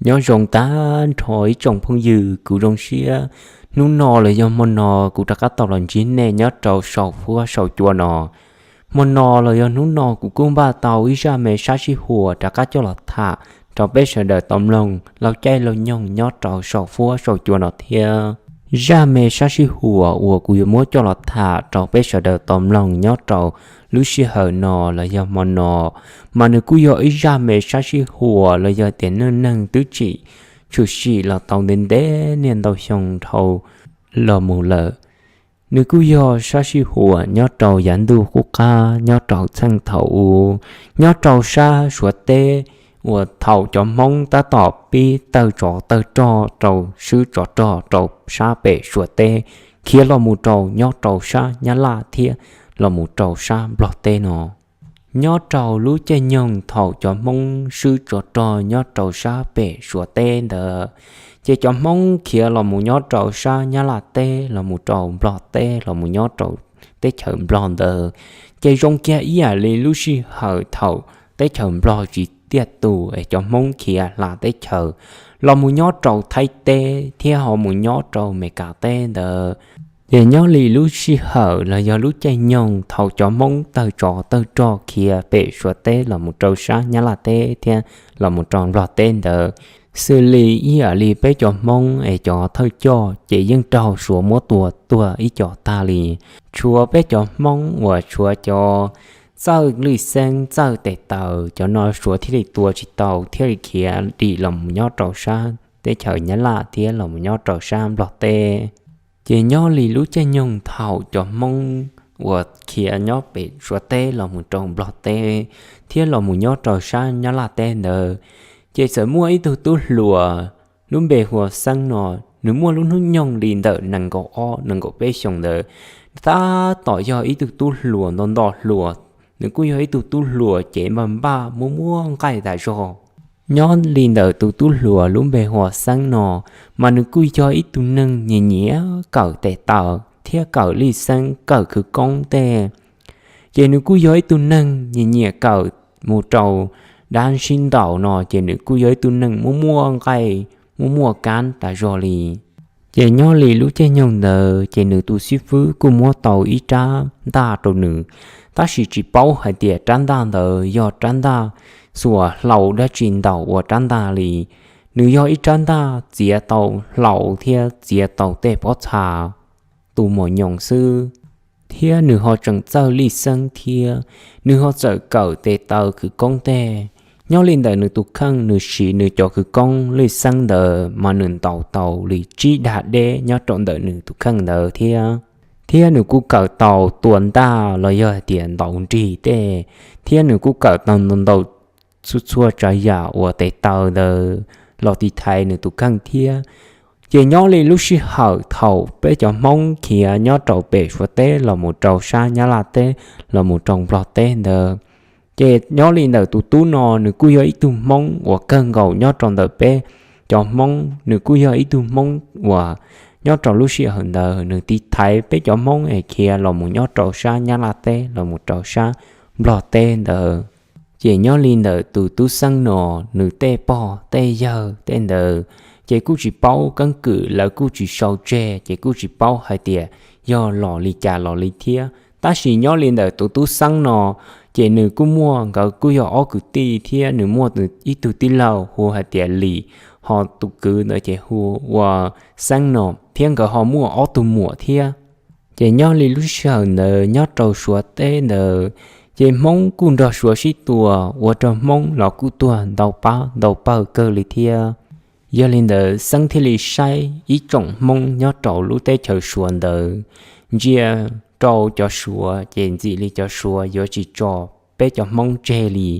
Nyob zoo tag nrho ib tsoom phooj ywg, kuv zoo siab hnub no los yog hmo no kuv rov qab tau los ntsib nej nyob rau saum huab saum cua no. Hmo no los yog hnub no kuv kuj npaj tau ib zaj me sab sij huam rov qab coj los tham rau peb sawv daws tau mloog laug caij laug nyoog nyob rau saum huab saum cua no thiab. Zaj me sab sij huam uas kuv yuav muab coj los tham rau peb sawv daws tau mloog nyob rau lub sij hawm no los yog hmo no, mas nws kuj yog ib zaj me sab sij huam los yog tias neej neeg twb tsim tshwm sim los tau ntev ntev niaj ntau xyoo dhau los mus lawm. Nws kuj yog sab sij huam nyob rau yav ntuj qub qab nyob rau txheej thaum ub, nyob rau sab Suav teb, uas thaum cov Hmoob tab tom pib tawg tsov tawg rog rau swb tsov rog rau sab pem Suav teb, khiav los mus rau nyob rau sab Nyab Laj thiab los mus rau sab Nplog teb no. Nyob rau lub caij nyoog thaum cov Hmoob swb tsov rog nyob rau sab pem Suav teb ntawd, ces cov Hmoob khiav los mus nyob rau sab Nyab Laj teb los mus rau Nplog teb los mus nyob rau teb chaws Nplog ntawd, ces zoo kiag ib yam li lub sij hawm thaum teb chaws Nplog tsis tiaj tus es cov Hmoob khiav hla teb chaws los mus nyob rau Thaib teb thiab ho mus nyob rau Meskas teb ntawd. Ces nyob li lub sij hawm los yog lub caij nyoog thaum cov Hmoob tawg tsov tawg rog khiav pem Suav teb los mus rau sab Nyab Laj teb thiab los mus rau Nplog teb ntawd, xws li ib yam li peb cov Hmoob es cov thawj coj ces yeej raug Suav muab tua tuag ib co tag li. Tshuav peb cov Hmoob uas tshuav cov txawj lij xeeb txawj tes taw, cov no Suav thiaj li tua tsis tau thiaj li khiav dim los mus nyob rau sab teb chaws Nyab Laj thiab los mus nyob rau sab Nplog teb. Ces nyob li lub caij nyoog thaum cov Hmoob uas khiav nyob pem Suav teb los mus rau Nplog teb thiab los mus nyob rau sab Nyab Laj teb ntawd, ces txawm muaj ib tug tub hluas lub npe hu ua Xeeb no, nws muaj lub hnub nyoog li ntawm nees nkaum ob nees nkaum peb xyoos ntawd, tab tom yog ib tug tub hluas nto nto hluas, nws kuj yog ib tug tub hluas cev npaj npaj muaj muaj nqaij tas zog. Nyob li ntawm tus tub hluas lub npe hu ua Xeeb no, mas nws kuj yog ib tug neeg nyiam nyiam kawm tes taw thiab kawm lij xeeb kawm khwv koob tej. Ces nws kuj yog ib tug neeg nyiam nyiam kawm mus rau dab sib ntaus no, ces nws kuj yog ib tug neeg muaj muaj nqaij muaj muaj kab tas zog li. Ces nyob li lub caij nyoog ntawd ces nws tus xib fwb kuj muab tau ib rab ntaj rau nws, tab sis tsis paub hais tias rab ntaj ntawd yog rab ntaj xuas hlau dab tsi ntaus ua rab ntaj li. Nws yog ib rab ntaj txiav tau hlau thiab txiav tau tej pob txha tu mos nyoos xwb, thiab nws ho tseem txawj lij xeeb thiab, nws ho txawm kawm tes taw khwv koob tej. Nyob li ntawm nws tus kheej nws siv nws cov khwv koob lij xeeb ntawd mas nws ntaus tau li tsib dag deb nyob rau ntawm nws tus kheej ntawd thiab. Thiab nws kuj kawm tau tua ntaj los yog hais tias ntaus nrig tej, thiab nws kuj kawm tau ntau ntau txhua txhua tsav yam uas tes taw ntawd los tiv thaiv nws tus kheej thiab. Ces nyob li lub sij hawm thaum peb cov Hmoob khiav nyob rau pem Suav teb los mus rau sab Nyab Laj teb los mus rau Nplog teb ntawd, ces nyob li ntawm tus tub no nws kuj yog ib tug Hmoob uas kawg nkaus nyob rau ntawm peb cov Hmoob, nws kuj yog ib tug Hmoob uas nyob rau lub sij hawm ntawd nws tiv thaiv peb cov Hmoob es khiav los mus nyob rau sab Nyab Laj teb los mus rau sab Nplog teb ntawd. Ces nyob li ntawm tus tub Xeeb no, nws tej pog tej yawg tej ntawd ces kuj tsis paub keeb kwm, lawv kuj tsis sau tseg, ces kuj tsis paub hais tias yog los li cas los li thiab. Tab sis nyob li ntawm tus tub Xeeb no, ces nws kuj muaj, nkawd kuj yog ob kwv tij thiab nws muaj ib tug tij laug hu hais tias Lis, ho tus kwv ntawd ces hu ua Xeeb no, thiab nkawd ho muaj ob tug muam thiab. Ces nyob li lub sij hawm ntawd nyob rau Suav teb ntawd, ces Hmoob kuj nrog Suav sib tua, ua rau Hmoob los kuj tuag ntau pab ntau pawg kawg li thiab. Yog li ntawd Xeeb thiaj li saib ib tsoom Hmoob nyob rau lub teb chaws Suav ntawd, ntsia rau cov Suav ces ntxim li cov Suav yuav tsis tso peb cov Hmoob tseg li,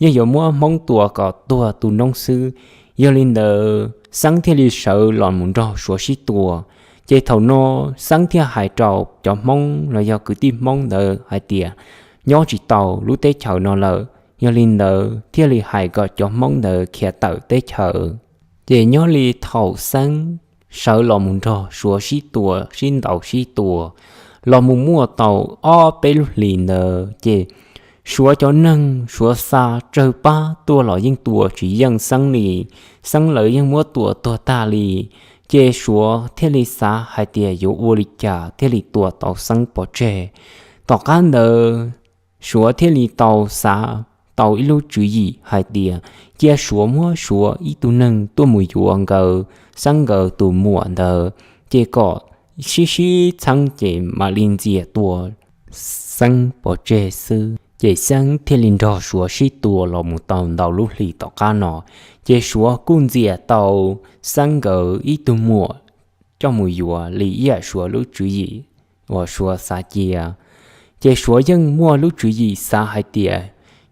yeej yuav muab Hmoob tua kom tuag tu noob xwb. Yog li ntawd Xeeb thiaj li sawv los mus nrog Suav sib tua. Ces thaum no Xeeb thiaj hais rau cov Hmoob los yog kwv tij Hmoob ntawd hais tias nyob tsis tau lub teb chaws no lawm. Yog li ntawd thiaj li hais kom cov Hmoob ntawd khiav tawm teb chaws. Ces nyob li thaum Xeeb sawv los mus nrog Suav sib tua sib ntaus sib tua los mus muaj tau ob peb lub hlis ntawd, ces Suav cov neeg Suav xa tsawg pab tuaj los yeej tua tsis yeej Xeeb li. Xeeb lawv yeej muab tua tuag tag li. Ces Suav thiaj li xav hais tias yuav ua li cas thiaj li tua tau Xeeb pov tseg. Tom qab ntawd Suav thiaj li tau xav tau ib lub tswv yim hais tias cia Suav muab Suav ib tug neeg tuaj mus yuav nkawd Xeeb nkawd tus muam ntawd, ces kom sib sib txheeb ces mam li ntxias tua Xeeb pov tseg xwb. Ces Xeeb thiaj li nrog Suav sib tua los mus tau ntau lub hlis tom qab no. Ces Suav kuj ntxias tau Xeeb nkawd ib tug muam coj mus yuav li ib yam Suav lub tswv yim uas Suav xav cia. Ces Suav yeej muaj lub tswv yim xav hais tias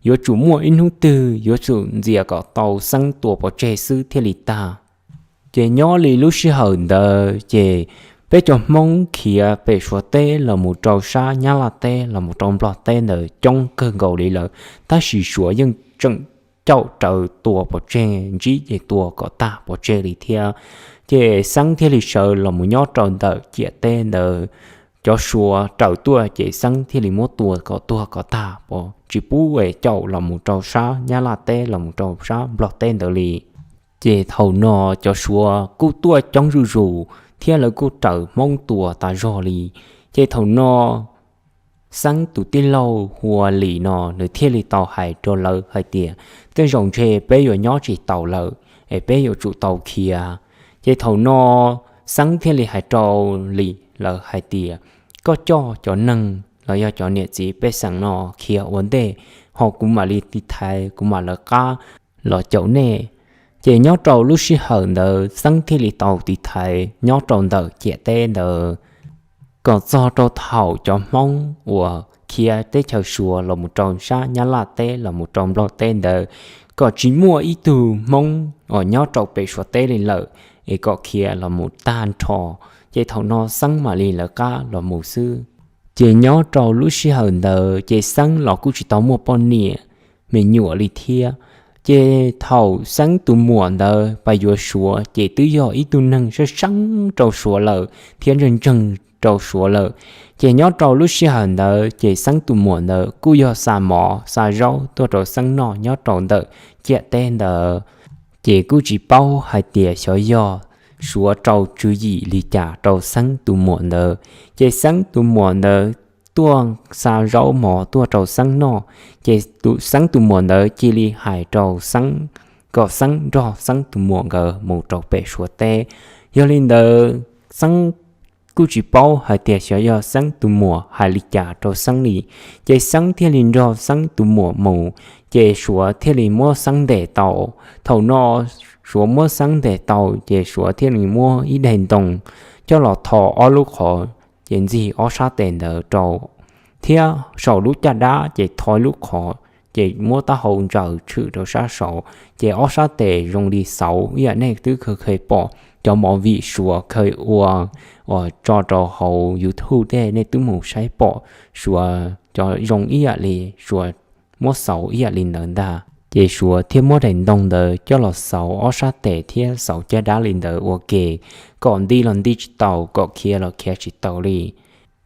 yuav tsum muaj ib hnub twg yuav tsum ntxias kom tau Xeeb tua pov tseg xwb thiaj li tag. Ces nyob li lub sij hawm ntawd ces peb cov Hmoob khiav pem Suav teb los mus rau sab Nyab Laj teb los mus rau Nplog teb ntawd coob kawg nkaus li lawm, tab sis Suav yeej tseem caum rawv tua pov tseg, ntsib ces tua kom tag pov tseg li thiab. Ces Xeeb thiaj li sawv los mus nyob rau ntawm ciam teb ntawd. Cov Suav raws tuaj ces Xeeb thiaj li muab tua kom tuag kom tag pov, tsis pub es caum los mus rau sab Nyab Laj teb los mus rau sab Nplog teb ntawd li. Ces thaum no cov Suav kuj tuaj coob zuj zus thiab lawv kuj raws Hmoob tua tas zog li. Ces thaum no Xeeb tus tij laug Hua Lim no nws thiaj li tau hais rau lawv hais tias tej zaum ntshe peb yuav nyob tsis taus lawm, es peb yuav tsum tau khiav. Ces thaum no Xeeb thiaj li hais rau Lim lawv hais tias koj coj cov neeg los yog cov niam txiv pej xeem no khiav ua ntej, ho kuv mam li tiv thaiv kuv mam lawv qab los caum nej. Ces nyob rau lub sij hawm ntawd Xeeb thiaj li tau tiv thaiv nyob rau ntawm ciam teb ntawd kom txog rau thaum cov Hmoob uas khiav teb chaws Suav los mus rau sab Nyab Laj teb los mus rau Nplog teb ntawd kom tsis muaj ib tug Hmoob uas nyob rau pem Suav teb li lawm, es kom khiav los mus tag nrho. Ces thaum no Xeeb mam li lawv qab los mus xwb. Ces nyob rau lub sij hawm ntawd ces Xeeb los kuj tsis tau muaj poj niam me nyuam li thiab. Ces thaum Xeeb tus muam ntawd pas yuav Suav ces twb yog ib tug neeg sab seeb rau Suav lawm thiab ntseeg ntseeg rau Suav lawm. Ces nyob rau lub sij hawm ntawd ces Xeeb tus muam ntawd kuj yog xa mov xa zaub tuaj rau Xeeb noj nyob rau ntawm ciam teb ntawd. Ces kuj tsis paub hais tias xyov yog Suav rau tswv yim li cas rau Xeeb tus muam ntawd. Ces Xeeb tus muam ntawd tuaj xa zaub mov tuaj rau Xeeb noj, ces Xeeb tus muam ntawd cia li hais rau Xeeb kom Xeeb nrog Xeeb tus muam nkawd mus rau pem Suav teb. Yog li ntawd Xeeb kuj tsis paub hais tias xyov yog Xeeb tus muam hais li cas rau Xeeb li, ces Xeeb thiaj li nrog Xeeb tus muam mus, ces Suav thiaj li muab Xeeb ntes tau. Thaum no Suav muab Xeeb ntes tau ces Suav thiaj li muab ib daim ntoo coj los tho ob lub qhov, ces ntxig ob sab tes ntawd rau, thiab saum lub caj dab ces tho ib lub qhov, ces muab taub hau ntsaws tshwm rau sab saud, ces ob sab tes zoo li xauv ib yam nej twb kheev kheev pom cov movie Suav kheev ua uas tso rau hauv YouTube tej nej twb mus saib pom, Suav cov zoo ib yam li Suav muab xauv ib yam li ntawd ntag. Ces Suav thiaj muab daim ntoo ntawd coj los xauv ob sab tes thiab xauv caj dab li ntawd ua ke, kom nti los nti tsis tau, kom khiav los khiav tsis tau li.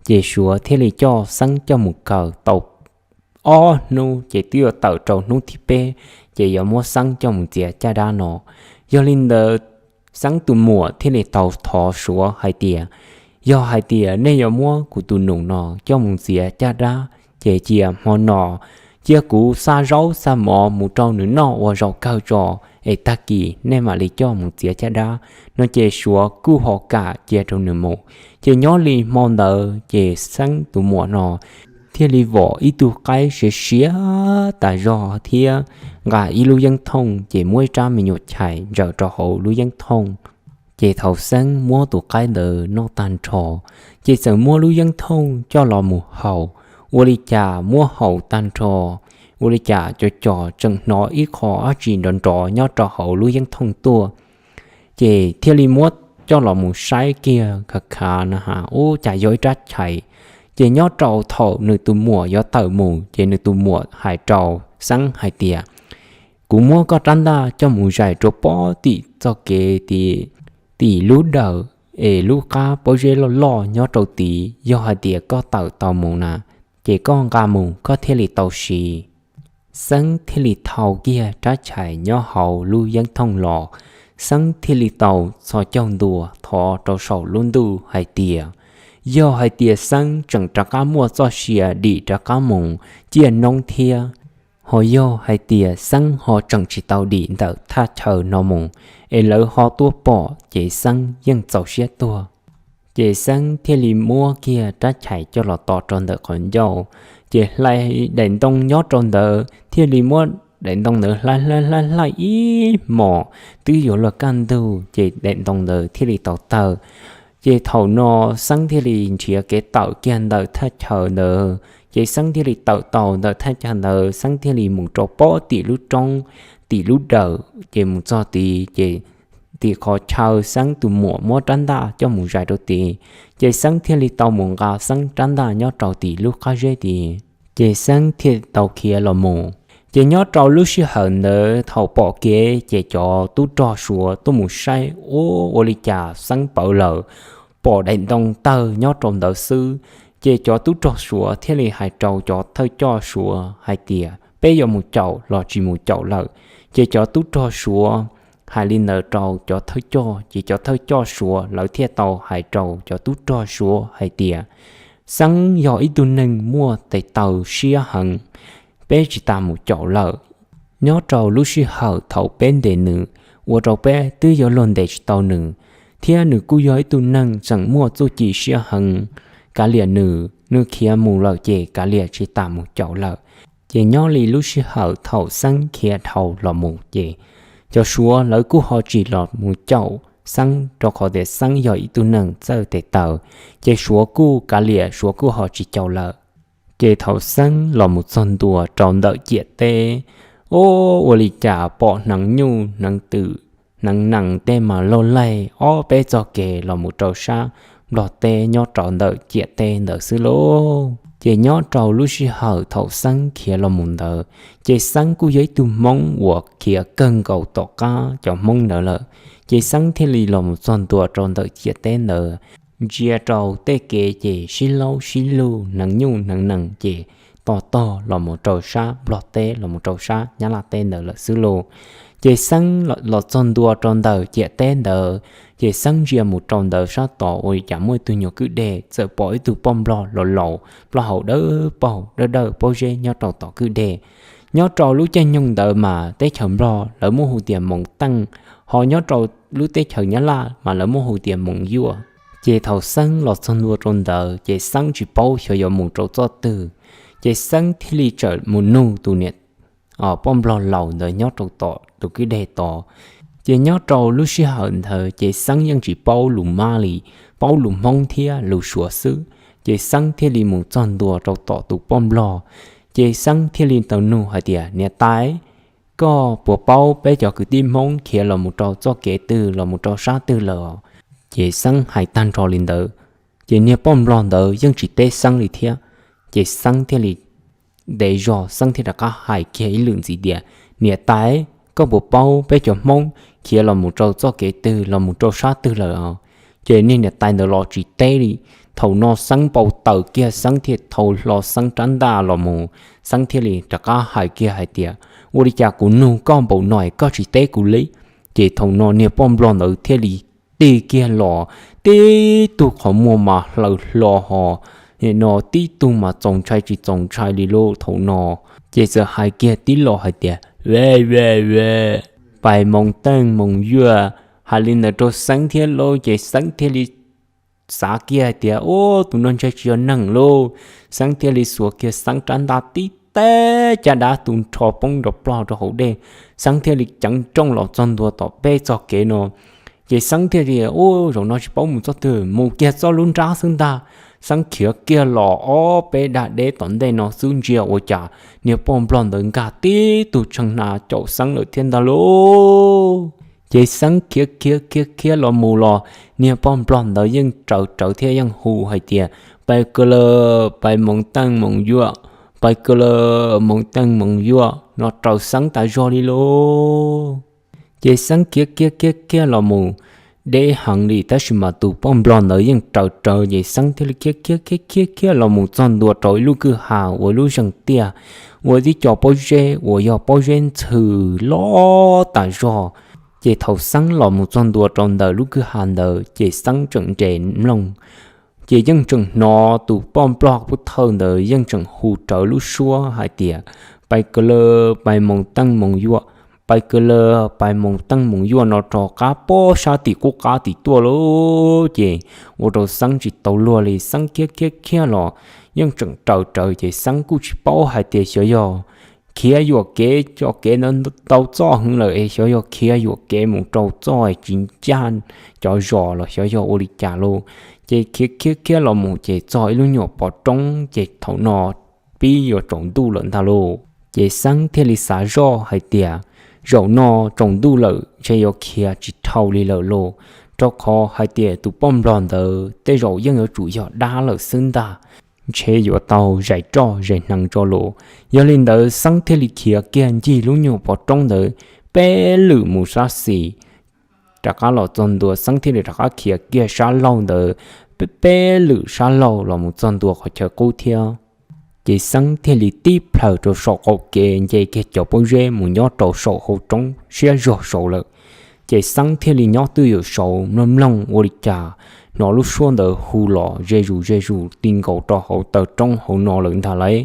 Ces Suav thiaj li coj Xeeb coj mus kaw tau ob hnub, ces twb yuav tawm rau hnub thib peb, ces yuav muab Xeeb coj mus txiav caj dab no. Yog li ntawd, Xeeb tus muam thiaj li tau thov Suav hais tias, yog hais tias nej yuav muab kuv tus nus no coj mus txiav caj dab, ces cia hmo no, cia kuv xa zaub xa mov mus rau nws noj ua zaum kawg tso, es tag kis nej mam li coj mus txiav caj dab no. Ces Suav kuj ho kam cia rau nws mus. Ces nyob li hmo ntawd ces Xeeb tus muam no thiaj li vom ib tug qaib siav siav tas zog thiab nqa ib lub yeeb thooj, ces muab ib rab me nyuam chais ntsaws rau hauv lub yeeb thooj. Ces thaum Xeeb muab tus qaib ntawd noj tag nrho, ces txawm muab lub yeeb thooj coj los mus haus. Ua li cas muab haus tag nrho, ua li cas cov cos tseem hnov ib qho dab tsi nrov nrov nyob rau hauv lub yeeb thooj tuaj. Ces thiaj li muab coj los mus saib kiag khav khav na has, ub, cas yog ib rab chais. Ces nyob rau thaum nws tus muam yuav tawm mus, ces nws tus muam hais rau Xeeb hais tias, kuv muab koj rab ntaj coj mus zais rau pob tim txoj kev tim, tim lub dawm, es lub qab pob zeb loj loj nyob rau tid, yog hais tias koj tawm tau mus na, ces koj nqa mus koj thiaj li tau siv. Xeeb thiaj li thau kiag rab chais nyob hauv lub yeeb thooj los, Xeeb thiaj li tau txhos caug ntua thov rau saum lub ntuj hais tias, yog hais tias Xeeb tseem rov qab muaj txoj sia dim rov qab mus ciaj noob thiab, ho yog hais tias Xeeb ho tseem tsis tau dim ntawm thaj chaw no mus, es lawv ho tuaj pom ces Xeeb yeej txaus siab tuag. Ces Xeeb thiaj li muab kiag rab chais coj los tos rau ntawm qhov ncauj, ces hlais daim ntoo nyob rau ntawd thiaj li muab daim ntoo ntawd hlais hlais hlais ib hmos twb yuav luag kaj ntug ces daim ntoo ntawd thiaj li tau tawg. Ces thaum no Xeeb thiaj li nrhiav kev tawm kiag ntawm thaj chaw ntawd, ces Xeeb thiaj li tawm tau ntawm thaj chaw ntawd, Xeeb thiaj li mus rau pob tim lub roob, tim lub dawm, ces mus txog tid ces tim qhov chaw Xeeb tus muam muab rab ntaj coj mus zais rau tid, ces Xeeb thiaj li tau mus nqa Xeeb rab ntaj nyob rau tim lub qab zeb tid, ces Xeeb thiaj tau khiav los mus. Ces nyob rau lub sij hawm ntawd thaum pom kev ces cov tub rog Suav tuaj mus saib ua ua li cas Xeeb pawv lawm, pom daim ntoo tawg nyob rau ntawd xwb. Ces cov tub rog Suav thiaj li hais rau cov thawj coj Suav hais tias peb yuav mus caum los tsis mus caum lawm. Ces cov tub rog Suav hais li ntawd rau cov thawj coj, ces cov thawj coj Suav lawv thiaj tau hais rau cov tub rog Suav hais tias Xeeb yog ib tug neeg muaj tes taw siab heev, peb tsis tas mus caum lawm. Nyob rau lub sij hawm thaum peb ntes nws, ua rau peb twb yuav luag ntes tsis tau nws, thiab nws kuj yog ib tug neeg tseem muaj txuj ci siab heev. Kav liam nws, nws khiav mus lawm ces kav liam tsis tas mus caum lawm. Ces nyob li lub sij hawm thaum Xeeb khiav dhau los mus ces cov Suav lawv kuj ho tsis los mus caum Xeeb rau qhov tias Xeeb yog ib tug neeg txawj tes taw, ces Suav kuj kav liam, Suav kuj ho tsis caum lawm. Ces thaum Xeeb los mus txog ntua rau ntawm ciam teb, ua ua li cas pom hneev nyuj hneev twm, hneev nees tej mas loj laij ob peb txoj kev los mus rau sab Nplog teb nyob rau ntawm ciam teb ntawd xwb lauj. Ces nyob rau lub sij hawm thaum Xeeb khiav los mus ntawd, ces Xeeb kuj yog ib tug Hmoob uas khiav kawg nkaus tom qab cov Hmoob ntawd lawm. Ces Xeeb thiaj li los mus txog ntua rau ntawm ciam teb ntawd, ntsia rau tej kev ces sib laub sib lug, hneev nyuj hneev nees ces to tog los mus rau sab Nplog teb los mus rau sab Nyab Laj teb ntawd lawm xwb lauj. Ces Xeeb los txog ntua rau ntawm ciam teb ntawd, ces Xeeb ntsia mus rau ntawm sab tod ua li cas muaj ib tug nyuag kwj deg, txawm pom ib tug poj nplog laus laus, plaub hau dawb paug dawb dawb pob zeb nyob rau tom kwj deg. Nyob rau lub caij nyoog ntawd mas teb chaws Nplog lawv muab hu tias Moos Teej, ho nyob rau lub teb chaws Nyab Laj mas lawv muab hu tias Moos Yuaj. Ces thaum Xeeb los txog ntua rau ntawd ces Xeeb tsis paub xyov yuav mus rau txoj twg, ces Xeeb thiaj li txawm mus nug tus niam poj nplog laus ntawd nyob rau tom tus kwj deg tod. Ces nyob rau lub sij hawm ntawd ces Xeeb yeej tsis paub lus Mab li, paub lus Hmoob thiab lus Suav xwb. Ces Xeeb thiaj li mus txog ntua rau tom tus poj nplog, ces Xeeb thiaj li tau nug hais tias, niam tais, koj puas paub peb cov kwv tij Hmoob khiav los mus rau txoj kev twg los mus rau sab twg lawm os? Ces Xeeb hais tag nrho li ntawd, ces niag poj nplog ntawd yeej tsis teb Xeeb li thiab. Ces Xeeb thiaj li ntev zog Xeeb thiaj rov qab hais kiag ib lwm ntxiv tias, niam tais, koj puas paub peb cov Hmoob khiav los mus rau txoj kev twg los mus rau sab twg lawm os? Ces niag niam tais ntawd los tsis teb li. Thaum no Xeeb npau taws kiag, Xeeb thiaj thau hlo Xeeb rab ntaj los mus, Xeeb thiaj li rov qab hais kiag hais tias, ua li cas kuv nug koj npaum no koj tsis teb kuv li? Ces thaum no niag poj nplog ntawd thiaj li tig kiag los, tib tug qhov muag mas hlaws hlo ho, no tib tug mas txaus ntshai tsis txaus ntshai li lauj. Thaum no ces txawm hais kiag tib lo hais tias, ve ve ve, pais Moos Teej Moos Yuaj. Hais li ntawd rau Xeeb thiab lauj, ces Xeeb thiaj li xav kiag hais tias, ub, tus no ntshe tsis yog neeg lauj. Xeeb thiaj li xuas kiag Xeeb rab ntaj tib teb, caj dab tu nrho poob nrov plog rau hauv dej. Xeeb thiaj li ceev nrooj los txog ntua tom peb txoj kev no. Ces Xeeb thiaj li, ub, zaum no tsis paub mus txoj twg, mus kiag txoj lub nrab xwb ntag. Xeeb khiav kiag los ob peb dag deb tom ntej no xwb ntsia ua cas niag poj nplog ntawd nkag tib tug tshee hna caum Xeeb lawm thiab ntag lauj. Ces Xeeb khiav khiav khiav khiav los mus los, niag poj nplog ntawd yeej raws raws thiab yeej hu hais tias, pais kawg lawm, pais Moos Teej Moos Yuaj, pais kawg lawm, Moos Teej Moos Yuaj, no raws Xeeb tas zog li lauj. Ces Xeeb khiav khiav khiav khiav los mus, deb heev li, tab sis mas tus poj nplog ntawd yeej raws raws, ces Xeeb thiaj li khiav khiav khiav khiav khiav los mus txog ntua rau ib lub kwj ha uas lub zeeg tiaj, ua tib co pob zeb uas yog pob zeb ntxhw loj tas zog. Ces thaum Xeeb los mus txog ntua rau ntawm lub kwj ha ntawd ces Xeeb tseem nres mloog, ces yeej tseem hnov tus poj nplog pub thawj ntawd yeej tseem hu rawv lub suab hais tias, pais kawg lawm pais moos teej moos yuam, pais kawg lawm pais moos teej moos yuam no rov qab pob sab tim qub qab tim tuaj lauj. Ces ua rau Xeeb tsis tau luag li, Xeeb khiav khiav khiav los yeej tseem raws raws, ces Xeeb kuj tsis paub hais tias xyov yog khiav yuam kev, cov kev ntawd ntau txoj heev lawm es xyov yog khiav yuam kev mus rau txoj tsis ncaj cov zos los xyov yog ua li cas lauj. Ces khiav khiav khiav los mus ces txog ib lub nyuam pov roob, ces thaum no pib yuav tsaus ntuj lawm ntag lauj. Ces Xeeb thiaj li xav zoj hais tias, zaum no tsaus ntuj lawm ntshe yuav khiav tsis dhau li lawm lauj, rau qhov hais tias tus poj nplog ntawd tej zaum yeej yuav tsum yog dab lawm xwb ntag, ntshe yuav tau zais roj zais hneev tso lauj. Yog li ntawd Xeeb thiaj li khiav kiag ncig lub nyuam pov roob ntawd peb lwm mus sab xis, rov qab los txog ntua Xeeb thiaj li rov qab khiav kiag sab laug ntawd peb peb lwm sab laug los mus txog ntua qhov chaw qub thiab. Ces Xeeb thiaj li tib plhaws rau saum qaum kev nce kiag cov pob zeb mus nyob rau saum hauv roob siab zog saud lawm. Ces Xeeb thiaj li nyob twj ywm saud mloog mloog ua li cas hnov lub suab ntawd hu los ze zus ze zus ti nkaus rau hauv taw roob hauv no lawm ntag lauj.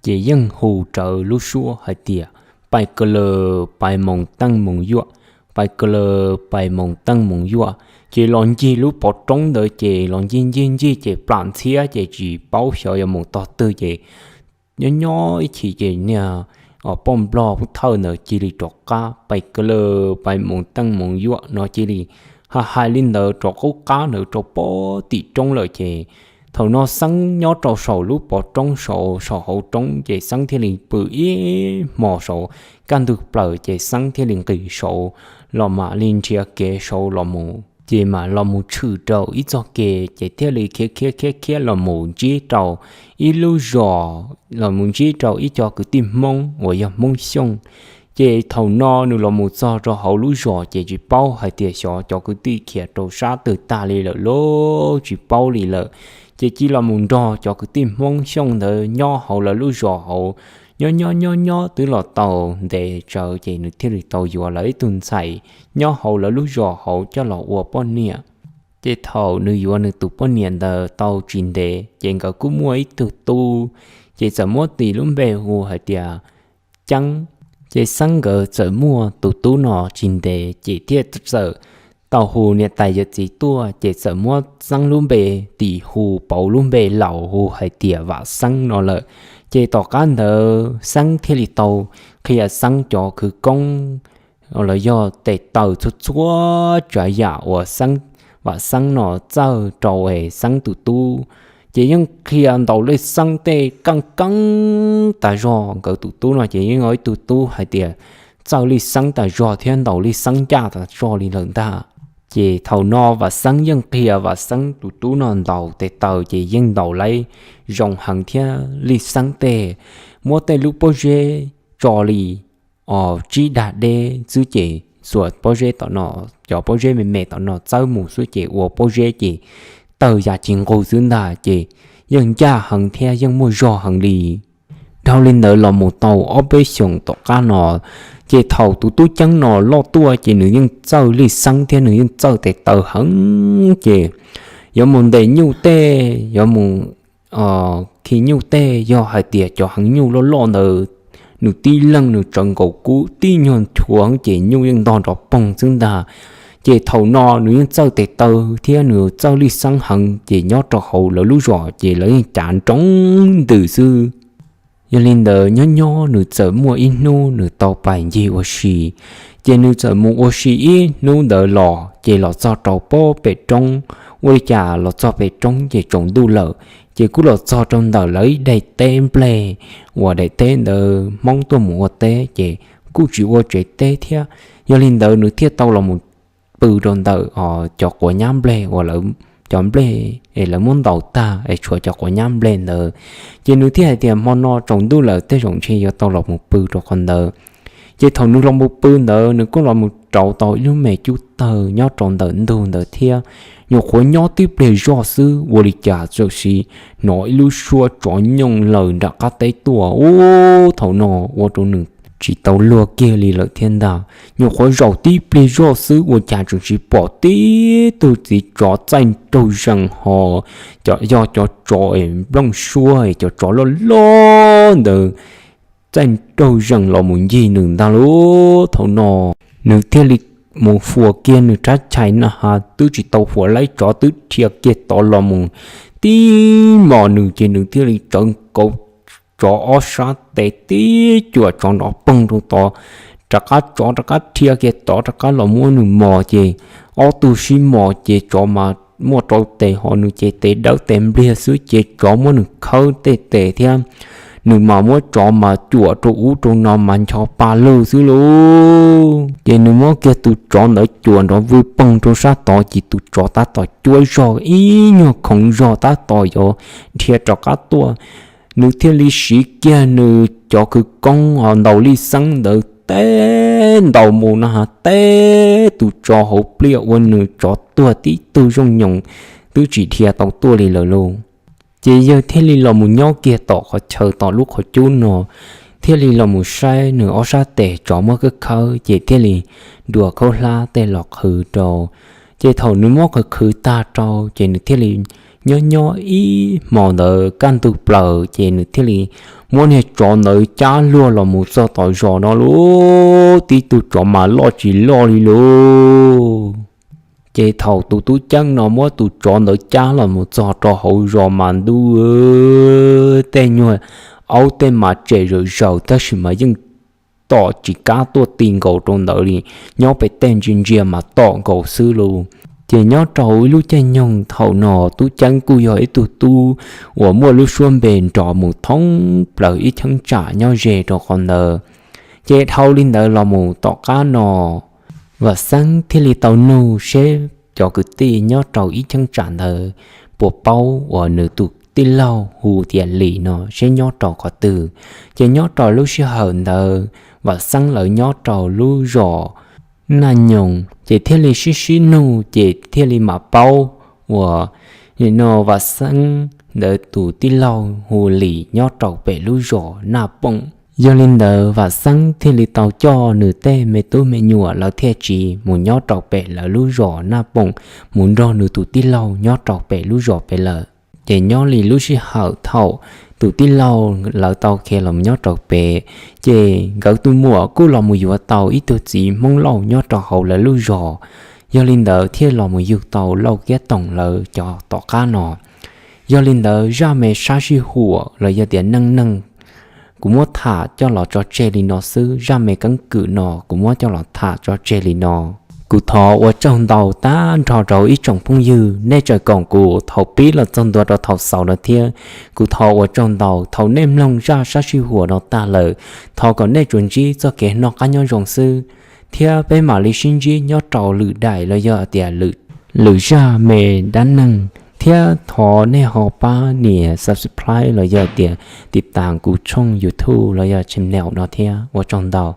Ces yeej hu rawv lub suab hais tias, pais kawg lawm pais moos teej moos yuam, pais kawg lawm pais moos teej moos yuam. Ces los ncig lub pov roob ntawd ces los ncig ncig ncig ces plam ntxhiab ces tsis paub xyov yuav mus tog twg ces nyob nyob ib chim ces niag poj nplog pub thawj ntawd cia li rov qab pais kawg lawm pais moos teej moos yuam no cia li hais hais li ntawd rov qub qab ntawd rau pem tim roob lawm ces thaum no Xeeb nyob rau saum lub pov roob saud saum hauv roob ces Xeeb thiaj li pw ib hmo saud, kaj ntug plaws ces Xeeb thiaj li nqis saud los mam li nrhiav kev saud los mus ces mam los mus tshwm rau ib txoj kev ces thiaj li khiav khiav khiav khiav los mus ntsib rau ib lub zos, los mus ntsib rau ib co kwv tij Hmoob uas yog Hmoob Xyooj. Ces thaum no nws los mus txog rau hauv lub zos ces tsis paub hais tias xyov cov kwv tij khiav rau sab twg tag li lawm lauj, tsis paub li lawm. Ces cia los mus nrog cov kwv tij Hmoob Xyooj ntawd nyob hauv lawv lub zos hauv, nyob nyob nyob nyob twb los tau ntev tsawv ces nws thiaj li tau yuav lawv ib tug ntxhais nyob hauv lawv lub zos hauv coj los ua poj niam. Ces thaum nws yuav nws tus poj niam ntawd tau tsis ntev ces nkawd kuj muaj ib tug tub, ces txawm muab tis lub npe hu hais tias Ceeb. Ces Xeeb nkawd txawm muaj tus tub no tsis ntev ces thiaj txawm tau hu niam tais yawm txiv tuaj ces txawm muab Xeeb lub npe tis hu pauv lub npe laus hu hais tias Vam Xeeb no lawm. Ces tom qab ntawd Xeeb thiaj li tau qhia Xeeb cov khawv koob los yog tes taw txhua txhua tsav yam uas Xeeb, Vam Xeeb no txawj rau es Xeeb tus tub ces yeej qhia ntaus Lij Xeeb tej keej keeb tas zog. Nkawd tus tub no ces yeej yog ib tug tub hais tias txawj Lij Xeeb tas zog thiab ntaus Lij Xeeb ncaj tas zog li lawm ntag. Ces thaum no Vam Xeeb yeej qhia Vam Xeeb tus tub no ntaus tes taw ces yeej ntaus lawv zoo heev thiab Lij Xeeb tej muab tej lub pob zeb tso li os tsib dag deb xwb ces xuas pob zeb tom no, cov pob zeb me me tom no txawb mus xwb ces ua pob zeb ces tawg ya ci nqug xwb ntag ces yeej ncaj heev thiab yeej muaj zog heev li. Dhau li ntawd los mus tau ob peb xyoos tom qab no, ces thaum tus tub Ceeb no loj tuaj ces nws yeej txawj Lij Xeeb thiab nws yeej txawj tes taw heev ces yuav mus ntes nyuj tej, yuav mus khi nyuj tej, yog hais tias cov heev nyuj loj loj ntawd nws tib leeg nws tsawv nkaus kub tib nyuag nchuav ces nyuj yeej ntog nrov poog xwb ntag. Ces thaum no nws yeej txawj tes taw thiab nws txawj Lij Xeeb heev ces nyob rau hauv lawv lub zos ces lawv yeej cav nroo ntws xwb. Yog li ntawd nyob nyob nws txawm muaj ib hnub nws tau pais ncig ua si, ces nws txawm mus ua si ib hnub ntawd los ces los txog rau pem roob. Ua li cas los txog pem roob ces tsaus ntuj lawm, ces kuj los txog rau ntawm lawv ib daim teb nplej uas daim teb ntawd Hmoob tuaj mus ua teb ces kuj tsis ua tsev teb thiab. Yog li ntawd nws thiaj tau los mus pw rau ntawm cov quav nyab nplej uas lawv, cov nplej es lawv muab ntaus tag es tshuav cov quav nyab nplej ntawd. Ces nws thiaj hais tias hmo no tsaus ntuj lawm tej zaum ntshe yuav tau los mus pw rau qhov ntawd. Ces thaum nws los mus pw ntawd nws kuj los mus rauv tau ib lub me cub tawg nyob rau ntawm ntug ntawd thiab. Nyuam qhuav nyob tib pliag zoj xwb ua li cas txawm sim hnov ib lub suab tsov nyooj laws nram qab teb tuaj ub. Thaum no ua rau nws tsis tau luag kiag li lawm thiab ntag. Nyuam qhuav zaum tib pliag zoj xwb ua cas tseem sim pom tib tug txiv tsov txaij nraug zees ho, cov yog cov tsov es nplooj suab es cov tsov loj loj ntawd txaij nraug zees los mus ncig nws ntag lauj. Thaum no nws thiaj li mus fuas kiag nws rab chais na has twb tsis tau fuas laib tsov twb dhia kiag tod los mus tib mos nws ces nws thiaj li tsawv nkaus tsov ob sab tes tib cuam tsov nrov poog rau tod, rov qab tsov rov qab dhia kiag tod rov qab los muab nws mos ces ob tug sib mos ces tsov mas muaj rau tes ho nws ces tes dawb tes npliag xwb ces tsov muab nws khawb tej tes thiab. Nws mas muab tsov mas cuam rau ub rau no mas ncho pa lug xwb lauj. Ces nws muab kiag tus tsov ntawd cuam nrov vwj poog rau sab tod ces tus tsov tab tom cuab zog ib nyuag khoov zog tab tom yuav dhia rov qab tuaj. Nws thiaj li siv kiag nws cov khawv koob ho ntaus lij xeeb ntawd teb ntaus mus no has teb tus tsov hauv pliaj ua nws tsov tuag tib tug zooj nyoos twb tsis dhia tau tuaj li lawm lauj. Ces yawg thiaj li los mus nyob kiag tom qhov chaw tom lub qhov cub no, thiaj li los mus saib nws ob sab tes tsov muab khawb khawb ces thiaj li dua khaub hlab tej los qhwv rau. Ces thaum nws muab qhwv qhwv tag rau ces nws thiaj li nyob nyob ib hmos ntawd kaj ntug plaws ces nws thiaj li muab niag tsov ntawd cab luag los mus txog tom zos no lauj. Tib tug tsov mas loj tsis loj li lauj. Ces thaum tus tub ceeb no muab tus tsov ntawd cab los mus txog rau hauv zos mas ntuj, tej nyuag aub tej mas tsem zawm zaws tab sis mas yeej tom tsis kam tuaj ti nkaus rau ntawd li, nyob pem tej ntsia ntsia mas tom nkaus xwb lauj. Ces nyob rau ib lub caij nyoog thaum no tub ceeb kuj yog ib tug tub uas muaj lub suab npe nrov mus thoob plaws ib cheeb tsam nyob ze rau qhov ntawd. Ces dhau li ntawd los mus tom qab no Vam Xeeb thiaj li tau nug seb cov kwv tij nyob rau ib cheeb tsam ntawd puas paub uas nws tus tij laug hu tias Lis no seb nyob rau qhov twg. Ces nyob rau lub sij hawm ntawd Vam Xeeb lawv nyob rau lub zos Naj Nyoos ces thiaj li sib sib nug ces thiaj li mam paub uas no Vam Xeeb ntawd tus tij laug hu Lis nyob rau pem lub zos Naj Poom. Yog li ntawd Vam Xeeb thiaj li tau coj nws tej me tub me nyuam lawv thiaj tsiv mus nyob rau pem lawv lub zos Naj Poom, mus nrog nws tus tij laug nyob rau pem lub zos pem lawm. Ces nyob li lub sij hawm thaum tus tij laug lawv tau khiav los nyob rau pem, ces nkawd tus muam kuj los mus yuav tau ib tug txiv Hmoob Lauj nyob rau hauv lawv lub zos. Yog li ntawd thiaj los mus yug tau Lauj Kiab Toom lawv cov tom qab no. Yog li ntawd zaj me sab sij huam los yog tias neej neeg kuv muab tham coj los tso tseg li no xwb, zaj me keeb kwm no kuv muab coj los tham tso tseg li no. Kuv thov ua tsaug ntau tag nrho rau ib tsoom phooj ywg nej tseem koom kuv thaum pib los txog ntua rau thaum xaus no thiab. Kuv thov ua tsaug ntau thaum nej mloog zaj sab sij huam no tag lawm, thov kom nej tsuas ntsib txoj kev noj qab nyob zoo xwb, thiab peb mam li sib ntsib nyob rau lwm daim los yog tias lwm zaj me dab neeg, thiab thov nej ho pab nias subscribe los yog tias tiv tas kuv tshooj YouTube los yog channel no thiab. Ua tsaug ntau.